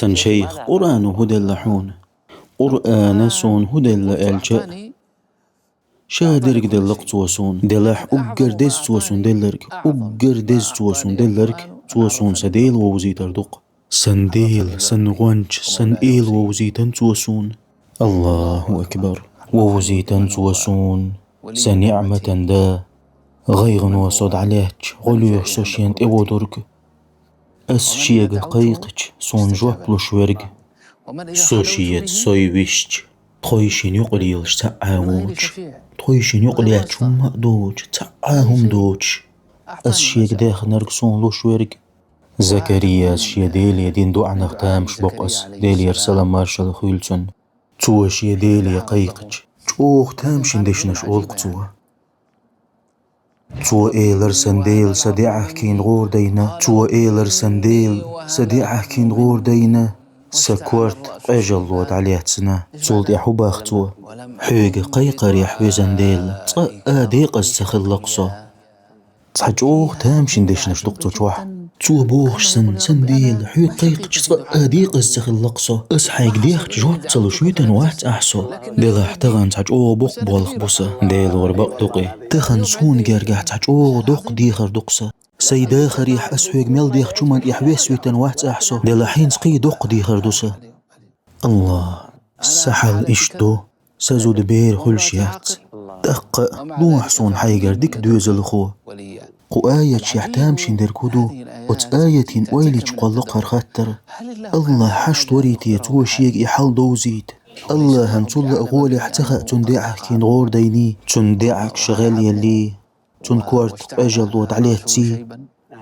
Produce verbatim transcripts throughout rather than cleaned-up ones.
Сан шайх, Къуръано хӀу делла хьуна? Къуръано суна хӀу делла аьлча, ша дерг делла-кх цо суна. Делахь уггар деза цо суна делларг, уггар деза цо суна делларг, цо суна са Дела вовзийтар ду-кх. Сан Дела, сан гӀонча, сан Эла вовзийтан цо суна. Аллаху акбар! Вовзийтан цо суна са ниӀматан да. ГӀайгӀано со дӀалаьцча, гӀо лоьхуш со шена тӀе водург. Ас шега кхайкхача, суна жоп луш верг. Со шеца сой висча, тхойшинна юкъе лелаш цхьа а воцуш, тхойшинна юкъе лаьтташ хӀумма а доцуш, цхьа а хӀума доцуш, ас шега даьхнарг суна луш верг. Закарияс шен Деле дина доӀанах тамаш бокъу ас, Делера салам-маршалла хуьлда цунна. Цо шен Деле кхайкхача, чӀогӀа тамашийна дешнаш олу-кх цо. Цо элира: «Сан Дела, сан деӀахкина гӀора дайна». Цо элира: «Сан Дела, сан деӀахкина гӀора дайна, сан корта къежалло дӀалецна». Цул тӀаьхьа хӀу боху цо? «Хьоьга кхайкхарехь, везан Дела, цкъа а декъаза ца хилла-кх со». Цхьа чӀогӀа тамашийна дешнаш ду-кх цу чохь. Цо бохуш санна: «Сан Дела, хьоьга кхайкхача, цкъа а декъаза ца хилла-кх со. Ас хьайга дехча, жоп ца луш витина вац ахь со. Делахь тахана цхьа чӀогӀа боккха болх бу сан. Делора бакъ ду-кх и. Тахана суна гергахь цхьа чӀогӀа доккха дехар ду-кх сан. Сайн дахарехь ас хьоьга мел дехча хӀуманна тӀехь вес витина вац ахь со. Делахь хӀинца кхин доккха дехар ду сан». Аллах, сан хьал иштта ду. Сан зуда бер хуьлуш яц. ТӀаккха а лохьа суна хьайгара дика доьзалхо. Кху аяташехь тамашийна дерг хӀу ду? Оцу аятийн ойла йича кхолла-кх хӀара хаттар: Аллах хьашт варий те цо шега и хьал довзийта? Аллахьан цул а гӀолехь ца хаьа цунна деӀахкина гӀора дайний, цунна деӀакаш гӀелъеллий, цунна корта къежалло дӀалецций?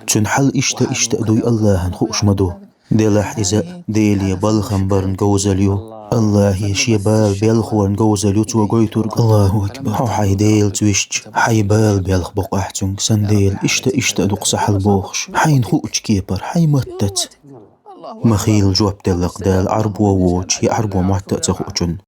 Цуьнан хьал иштта-иштта а дуй Аллахьан хууш ма ду. Делахь иза Деле балхам баран говзалла ю. Аллахье шен бала белхорна говзалла ю цо гойтург. Аллаху акбар! Хьо хьайн Делаца висча, хьайн бала белха бокъу ахь цуьнга: «Сан Дела, иштта-иштта а ду-кх сан хьал», – бохуш, хьайна хуучу кепара, хьайн маттаца. Ма хийла жоп делла-кх Дала Ӏарбо воцуш я Ӏарбо мотт а ца хуучунна.